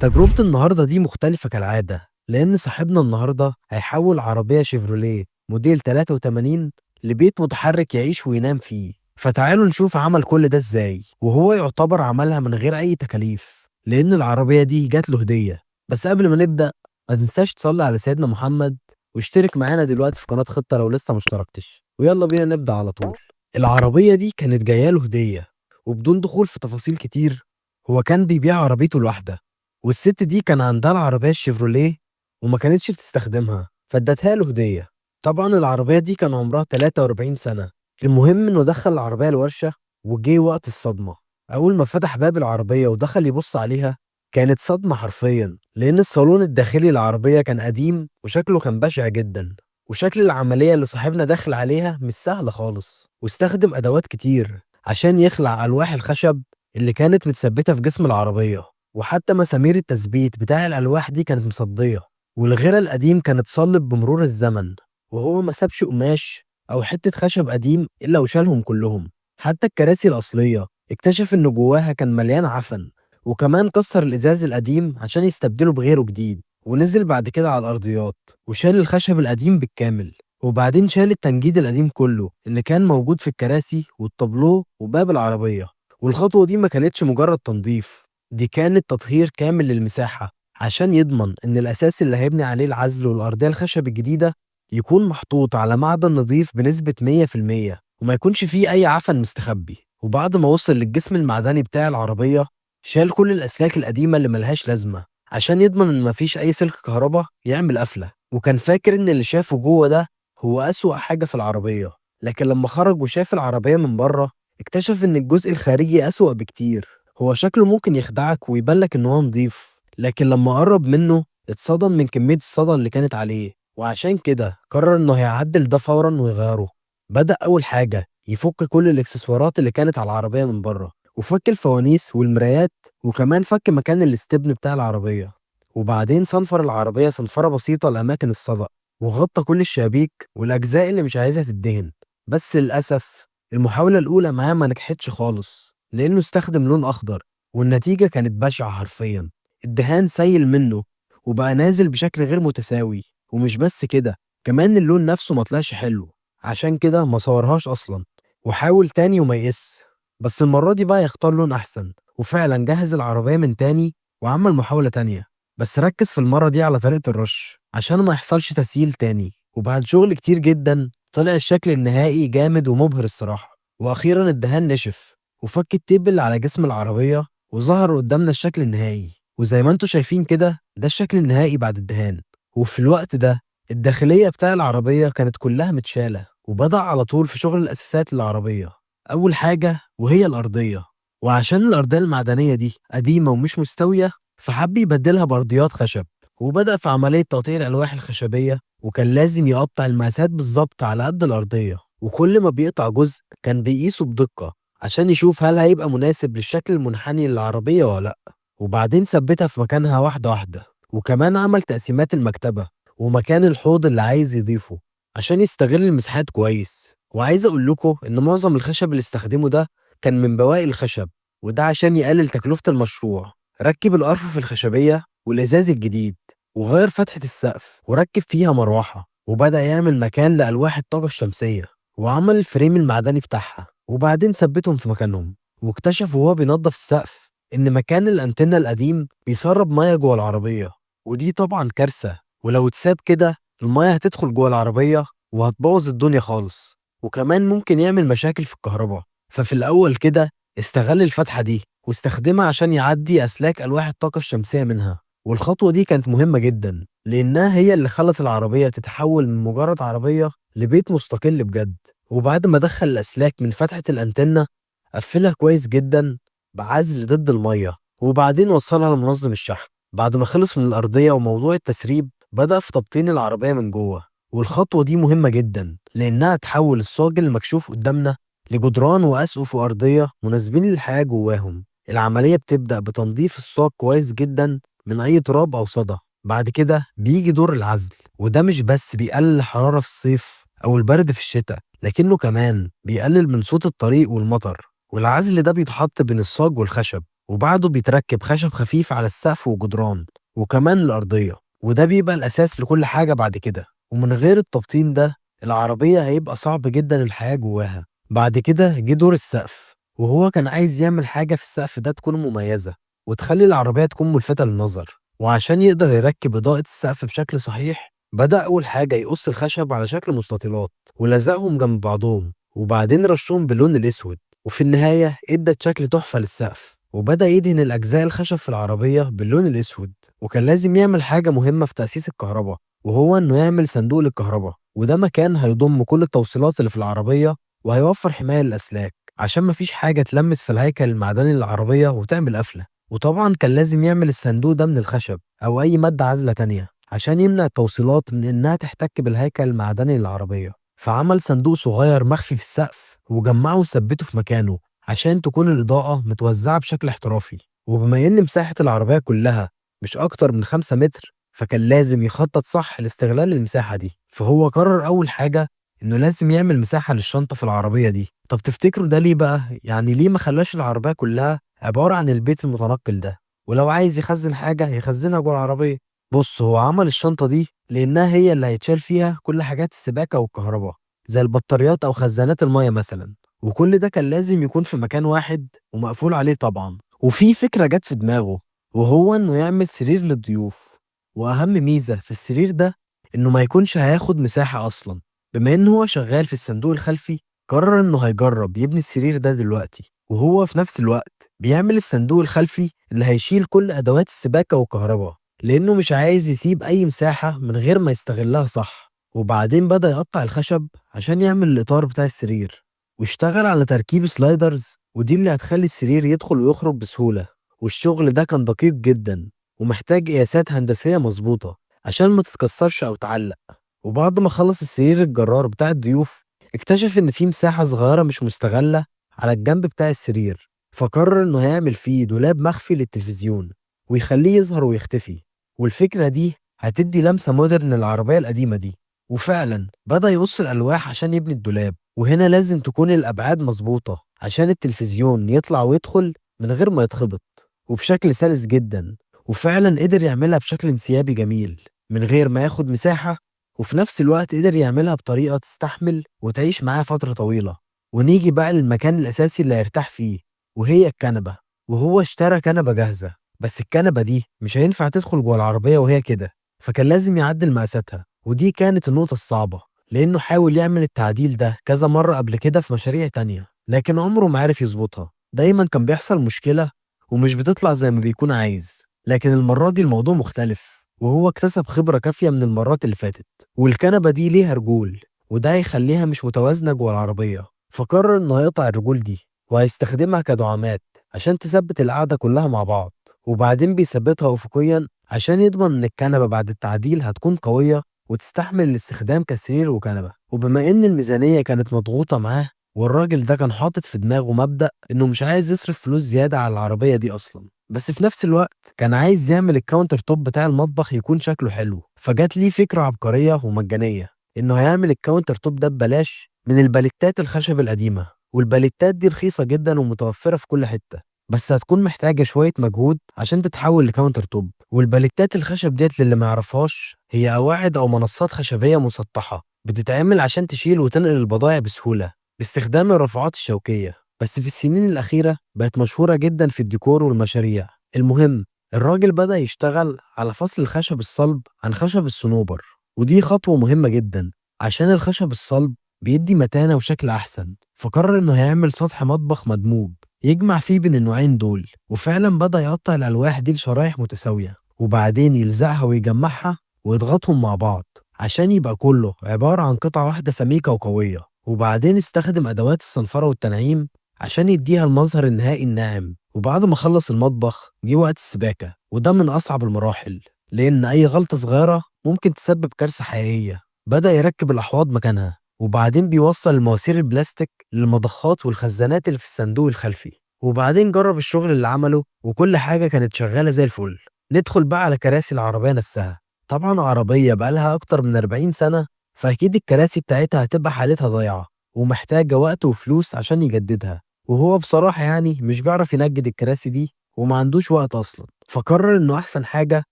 تجربة النهاردة دي مختلفة كالعادة، لأن صاحبنا النهاردة هيحول عربية شيفروليه موديل 83 لبيت متحرك يعيش وينام فيه. فتعالوا نشوف عمل كل ده ازاي، وهو يعتبر عملها من غير أي تكاليف لأن العربية دي جات له هدية. بس قبل ما نبدأ ما تنساش تصلي على سيدنا محمد واشترك معانا دلوقتي في قناة خطة لو لسه ما اشتركتش، ويلا بينا نبدأ على طول. العربية دي كانت جاية له هدية، وبدون دخول في تفاصيل كتير هو كان بيبيع عربيته الواحدة، والست دي كان عندها العربية الشيفروليه وما كانتش بتستخدمها فادتها له هدية. طبعا العربية دي كان عمرها 43 سنة. المهم انه دخل العربية الورشة وجه وقت الصدمة. أول ما فتح باب العربية ودخل يبص عليها كانت صدمة حرفيا، لأن الصالون الداخلي للعربية كان قديم وشكله كان بشع جدا، وشكل العملية اللي صاحبنا داخل عليها مش سهلة خالص، واستخدم أدوات كتير عشان يخلع ألواح الخشب اللي كانت متثبتة في جسم العربية، وحتى مسامير التثبيت بتاع الألواح دي كانت مصدية، والغيرة القديم كانت صلب بمرور الزمن، وهو ما سابش قماش أو حتة خشب قديم إلا وشالهم كلهم. حتى الكراسي الأصلية اكتشف إن جواها كان مليان عفن، وكمان كسر الإزاز القديم عشان يستبدله بغيره جديد، ونزل بعد كده على الأرضيات وشال الخشب القديم بالكامل، وبعدين شال التنجيد القديم كله اللي كان موجود في الكراسي والطابلوه وباب العربية. والخطوة دي ما كانتش مجرد تنظيف، دي كانت تطهير كامل للمساحة عشان يضمن إن الأساس اللي هيبني عليه العزل والأرضية الخشب الجديدة يكون محطوط على معدن نظيف بنسبة 100% وما يكونش فيه أي عفن مستخبي. وبعد ما وصل للجسم المعدني بتاع العربية شال كل الأسلاك القديمة اللي ملهاش لازمة عشان يضمن إن مفيش أي سلك كهرباء يعمل قفلة. وكان فاكر إن اللي شافه جوه ده هو أسوأ حاجة في العربية، لكن لما خرج وشاف العربية من بره اكتشف إن الجزء الخارجي أسوأ بكتير. هو شكله ممكن يخدعك ويبان لك إن هو نضيف، لكن لما قرب منه اتصدم من كمية الصدى اللي كانت عليه، وعشان كده قرر إنه هيعدل ده فورا ويغيره. بدأ أول حاجة يفك كل الإكسسوارات اللي كانت على العربية من بره، وفك الفوانيس والمرايات، وكمان فك مكان الاستبن بتاع العربية، وبعدين صنفر العربية صنفرة بسيطة لأماكن الصدأ، وغطى كل الشبابيك والأجزاء اللي مش عايزها تدهن. بس للأسف المحاولة الأولى معاه ما نجحتش خالص، لأنه استخدم لون أخضر والنتيجة كانت بشعة حرفيا. الدهان سيل منه وبقى نازل بشكل غير متساوي، ومش بس كده، كمان اللون نفسه ما طلعش حلو، عشان كده ما صورهاش أصلا. وحاول تاني وما يقس، بس المرة دي بقى يختار لون أحسن، وفعلا جهز العربية من تاني وعمل محاولة تانية، بس ركز في المرة دي على طريقة الرش عشان ما يحصلش تسييل تاني. وبعد شغل كتير جدا طلع الشكل النهائي جامد ومبهر الصراحة. وأخيرا الدهان نشف وفك التيب اللي على جسم العربية وظهر قدامنا الشكل النهائي. وزي ما انتوا شايفين كده ده الشكل النهائي بعد الدهان. وفي الوقت ده الداخلية بتاع العربية كانت كلها متشالة، وبدأ على طول في شغل الأساسات للعربية. أول حاجة وهي الأرضية، وعشان الأرضية المعدنية دي قديمة ومش مستوية فحب يبدلها بأرضيات خشب، وبدأ في عملية تقطيع الألواح الخشبية، وكان لازم يقطع المقاسات بالظبط على قد الأرضية، وكل ما بيقطع جزء كان بيقيسه بدقة عشان يشوف هل هيبقى مناسب للشكل المنحني للعربية ولا لأ، وبعدين ثبتها في مكانها واحدة واحدة. وكمان عمل تقسيمات المكتبة ومكان الحوض اللي عايز يضيفه عشان يستغل المساحات كويس. وعايز اقول لكم ان معظم الخشب اللي استخدمه ده كان من بواقي الخشب، وده عشان يقلل تكلفة المشروع. ركب الأرفف الخشبية والإزاز الجديد، وغير فتحة السقف وركب فيها مروحة، وبدأ يعمل مكان لألواح الطاقة الشمسية، وعمل الفريم المعدني بتاعها، وبعدين ثبتهم في مكانهم. واكتشف وهو بينظف السقف إن مكان الأنتنة القديم بيسرب مية جوه العربية، ودي طبعا كارثة، ولو اتساب كده المية هتدخل جوه العربية وهتبوظ الدنيا خالص، وكمان ممكن يعمل مشاكل في الكهرباء. ففي الأول كده استغل الفتحة دي واستخدمها عشان يعدي أسلاك ألواح الطاقة الشمسية منها. والخطوة دي كانت مهمة جدا لأنها هي اللي خلت العربية تتحول من مجرد عربية لبيت مستقل بجد. وبعد ما دخل الأسلاك من فتحة الأنتنة قفلها كويس جدا بعزل ضد المية، وبعدين وصلها لمنظم الشحن. بعد ما خلص من الأرضية وموضوع التسريب بدأ في تبطين العربية من جوه، والخطوة دي مهمة جدا لأنها تحول الصاج المكشوف قدامنا لجدران وأسقف وأرضية مناسبين للحياة جواهم. العملية بتبدأ بتنظيف الصاج كويس جدا من أي تراب أو صدى. بعد كده بيجي دور العزل، وده مش بس بيقلل الحرارة في الصيف أو البرد في الشتاء، لكنه كمان بيقلل من صوت الطريق والمطر. والعزل ده بيتحط بين الصاج والخشب، وبعده بيتركب خشب خفيف على السقف والجدران وكمان الأرضية، وده بيبقى الأساس لكل حاجة بعد كده. ومن غير التبطين ده العربية هيبقى صعب جدا الحياة جواها. بعد كده جه دور السقف، وهو كان عايز يعمل حاجة في السقف ده تكون مميزة وتخلي العربية تكون ملفتة للنظر. وعشان يقدر يركب إضاءة السقف بشكل صحيح بدأ أول حاجة يقص الخشب على شكل مستطيلات ولزقهم جنب بعضهم، وبعدين رشهم باللون الأسود، وفي النهاية ادت شكل تحفة للسقف. وبدأ يدهن الأجزاء الخشب في العربية باللون الأسود. وكان لازم يعمل حاجة مهمة في تأسيس الكهرباء، وهو إنه يعمل صندوق للكهرباء، وده مكان هيضم كل التوصيلات اللي في العربية وهيوفر حماية للأسلاك عشان مفيش حاجة تلمس في الهيكل المعدني للعربية وتعمل قفلة. وطبعا كان لازم يعمل الصندوق ده من الخشب أو أي مادة عازلة تانية عشان يمنع التوصيلات من إنها تحتك بالهيكل المعدني للعربية. فعمل صندوق صغير مخفي في السقف وجمعه وثبته في مكانه عشان تكون الإضاءة متوزعة بشكل احترافي. وبما إن مساحة العربية كلها مش أكتر من 5 متر، فكان لازم يخطط صح لاستغلال المساحة دي. فهو قرر أول حاجة إنه لازم يعمل مساحة للشنطة في العربية دي. طب تفتكروا ده ليه بقى؟ يعني ليه ما خلاش العربية كلها عبارة عن البيت المتنقل ده، ولو عايز يخزن حاجة يخزنها جوه العربية؟ بص، هو عمل الشنطة دي لأنها هي اللي هيتشال فيها كل حاجات السباكة والكهرباء زي البطاريات أو خزانات المية مثلا، وكل ده كان لازم يكون في مكان واحد ومقفول عليه طبعا. وفي فكرة جت في دماغه، وهو إنه يعمل سرير للضيوف. وأهم ميزة في السرير ده إنه ما يكونش هياخد مساحة أصلا. بما إن هو شغال في الصندوق الخلفي قرر إنه هيجرب يبني السرير ده دلوقتي، وهو في نفس الوقت بيعمل الصندوق الخلفي اللي هيشيل كل أدوات السباكة والكهرباء، لأنه مش عايز يسيب أي مساحة من غير ما يستغلها صح. وبعدين بدأ يقطع الخشب عشان يعمل الإطار بتاع السرير، واشتغل على تركيب سلايدرز، ودي اللي هتخلي السرير يدخل ويخرج بسهولة. والشغل ده كان دقيق جدا ومحتاج قياسات هندسية مظبوطة عشان ما تتكسرش أو تعلق. وبعد ما خلص السرير الجرار بتاع الضيوف اكتشف إن في مساحة صغيرة مش مستغلة على الجنب بتاع السرير، فقرر إنه هيعمل فيه دولاب مخفي للتلفزيون ويخليه يظهر ويختفي. والفكرة دي هتدي لمسة مودرن للعربية القديمة دي. وفعلا بدأ يقص الألواح عشان يبني الدولاب، وهنا لازم تكون الأبعاد مظبوطة عشان التلفزيون يطلع ويدخل من غير ما يتخبط وبشكل سلس جدا. وفعلا قدر يعملها بشكل انسيابي جميل من غير ما ياخد مساحة، وفي نفس الوقت قدر يعملها بطريقة تستحمل وتعيش معاه فترة طويلة. ونيجي بقى للمكان الأساسي اللي هيرتاح فيه، وهي الكنبة. وهو اشترى كنبة جاهزة، بس الكنبة دي مش هينفع تدخل جوه العربية وهي كده، فكان لازم يعدل مقاساتها. ودي كانت النقطة الصعبة، لأنه حاول يعمل التعديل ده كذا مرة قبل كده في مشاريع تانية، لكن عمره ما عرف يظبطها. دايما كان بيحصل مشكلة ومش بتطلع زي ما بيكون عايز، لكن المرة دي الموضوع مختلف، وهو اكتسب خبرة كافية من المرات اللي فاتت. والكنبة دي ليها رجول، وده هيخليها مش متوازنة جوه العربية، فقرر إنه هيقطع الرجول دي وهيستخدمها كدعامات عشان تثبت القعدة كلها مع بعض. وبعدين بيثبتها أفقيا عشان يضمن إن الكنبة بعد التعديل هتكون قوية وتستحمل الاستخدام كسرير وكنبة. وبما إن الميزانية كانت مضغوطة معاه، والراجل ده كان حاطط في دماغه مبدأ إنه مش عايز يصرف فلوس زيادة على العربية دي أصلا، بس في نفس الوقت كان عايز يعمل ال counter top بتاع المطبخ يكون شكله حلو. فجات ليه فكرة عبقرية ومجانية، إنه هيعمل ال counter top ده ببلاش من الباليتات الخشب القديمة. والباليتات دي رخيصة جدا ومتوفرة في كل حتة، بس هتكون محتاجة شوية مجهود عشان تتحول ل counter top. والباليتات الخشب ديت للي ما يعرفهاش هي قواعد أو منصات خشبية مسطحة بتتعمل عشان تشيل وتنقل البضائع بسهولة باستخدام الرافعات الشوكية، بس في السنين الأخيرة بقت مشهورة جدا في الديكور والمشاريع. المهم الراجل بدأ يشتغل على فصل الخشب الصلب عن خشب الصنوبر، ودي خطوة مهمة جدا عشان الخشب الصلب بيدي متانة وشكل أحسن. فقرر إنه هيعمل سطح مطبخ مدموج يجمع فيه بين النوعين دول، وفعلا بدأ يقطع الألواح دي لشرايح متساوية، وبعدين يلزقها ويجمعها ويضغطهم مع بعض عشان يبقى كله عبارة عن قطعة واحدة سميكة وقوية. وبعدين استخدم أدوات الصنفرة والتنعيم عشان يديها المظهر النهائي الناعم. وبعد ما خلص المطبخ جه وقت السباكة، وده من أصعب المراحل لأن أي غلطة صغيرة ممكن تسبب كارثة حقيقية. بدأ يركب الأحواض مكانها، وبعدين بيوصل المواسير البلاستيك للمضخات والخزانات اللي في الصندوق الخلفي. وبعدين جرب الشغل اللي عمله وكل حاجة كانت شغالة زي الفل. ندخل بقى على كراسي العربية نفسها. طبعا عربية بقالها أكتر من 40 سنة، فأكيد الكراسي بتاعتها هتبقى حالتها ضايعة ومحتاجة وقت وفلوس عشان يجددها. وهو بصراحة يعني مش بيعرف ينجد الكراسي دي وما عندوش وقت أصلا، فقرر إنه أحسن حاجة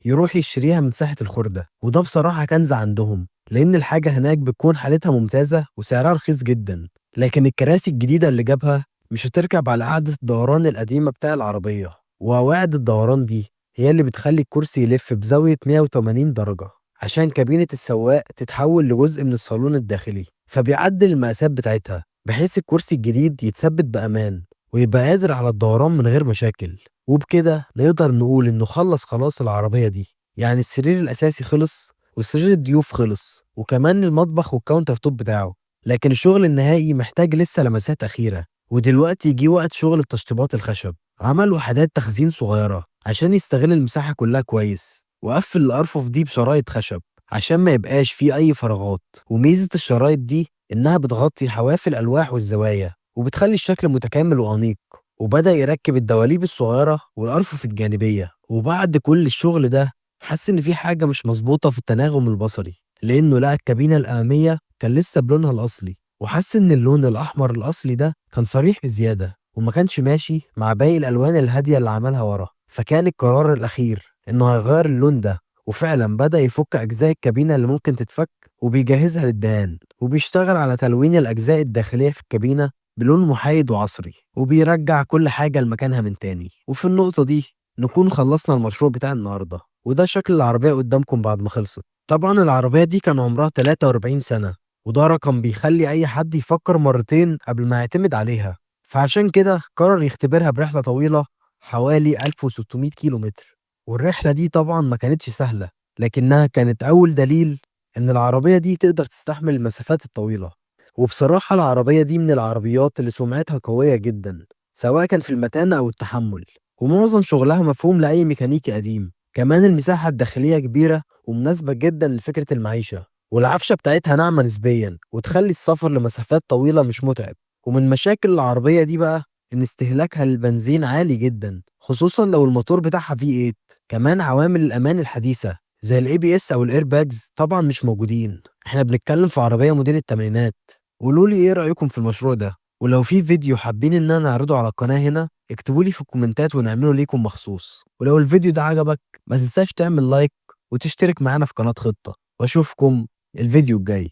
يروح يشتريها من ساحة الخردة. وده بصراحة كنز عندهم، لأن الحاجة هناك بتكون حالتها ممتازة وسعرها رخيص جدا. لكن الكراسي الجديدة اللي جابها مش هتركب على قاعدة الدوران القديمة بتاع العربية، وقواعد الدوران دي هي اللي بتخلي الكرسي يلف بزاوية 180 درجة عشان كابينة السواق تتحول لجزء من الصالون الداخلي. فبيعدل المقاسات بتاعتها بحيث الكرسي الجديد يتثبت بأمان ويبقى قادر على الدوران من غير مشاكل. وبكده نقدر نقول إنه خلص خلاص العربية دي، يعني السرير الأساسي خلص وسرير الضيوف خلص وكمان المطبخ وال counter top بتاعه، لكن الشغل النهائي محتاج لسه لمسات أخيرة. ودلوقتي جه وقت شغل التشطيبات الخشب. عمل وحدات تخزين صغيرة عشان يستغل المساحة كلها كويس، وقفل الأرفف دي بشرايط خشب عشان ما يبقاش فيه أي فراغات. وميزة الشرايط دي إنها بتغطي حواف الألواح والزوايا وبتخلي الشكل متكامل وأنيق. وبدأ يركب الدواليب الصغيرة والأرفف الجانبية. وبعد كل الشغل ده حس إن في حاجة مش مظبوطة في التناغم البصري، لأنه لقى الكابينة الأمامية كان لسه بلونها الأصلي، وحس إن اللون الأحمر الأصلي ده كان صريح بزيادة وما كانش ماشي مع باقي الألوان الهادية اللي عملها ورا. فكان القرار الأخير إنه هيغير اللون ده، وفعلا بدأ يفك أجزاء الكابينة اللي ممكن تتفك وبيجهزها للدهان، وبيشتغل على تلوين الأجزاء الداخلية في الكابينة بلون محايد وعصري، وبيرجع كل حاجة لمكانها من تاني. وفي النقطة دي نكون خلصنا المشروع بتاع النهاردة، وده شكل العربية قدامكم بعد ما خلصت. طبعا العربية دي كان عمرها 43 سنة، وده رقم بيخلي أي حد يفكر مرتين قبل ما يعتمد عليها، فعشان كده قرر يختبرها برحلة طويلة حوالي 1600 كيلو متر. والرحلة دي طبعا ما كانتش سهلة، لكنها كانت أول دليل إن العربية دي تقدر تستحمل المسافات الطويلة. وبصراحة العربية دي من العربيات اللي سمعتها قوية جدا، سواء كان في المتانة أو التحمل، ومعظم شغلها مفهوم لأي ميكانيكي قديم. كمان المساحة الداخلية كبيرة ومناسبة جدا لفكرة المعيشة، والعفشة بتاعتها ناعمة نسبيا وتخلي السفر لمسافات طويلة مش متعب. ومن مشاكل العربية دي بقى إن استهلاكها للبنزين عالي جدا، خصوصا لو الموتور بتاعها V8. كمان عوامل الأمان الحديثة زي ال ABS أو ال airbags طبعا مش موجودين، احنا بنتكلم في عربية موديل الثمانينات. قولوا لي ايه رأيكم في المشروع ده، ولو في فيديو حابين ان انا اعرضه على القناة هنا اكتبوا لي في الكومنتات ونعمله ليكم مخصوص. ولو الفيديو ده عجبك ما تنساش تعمل like وتشترك معانا في قناة خطة، واشوفكم الفيديو الجاي.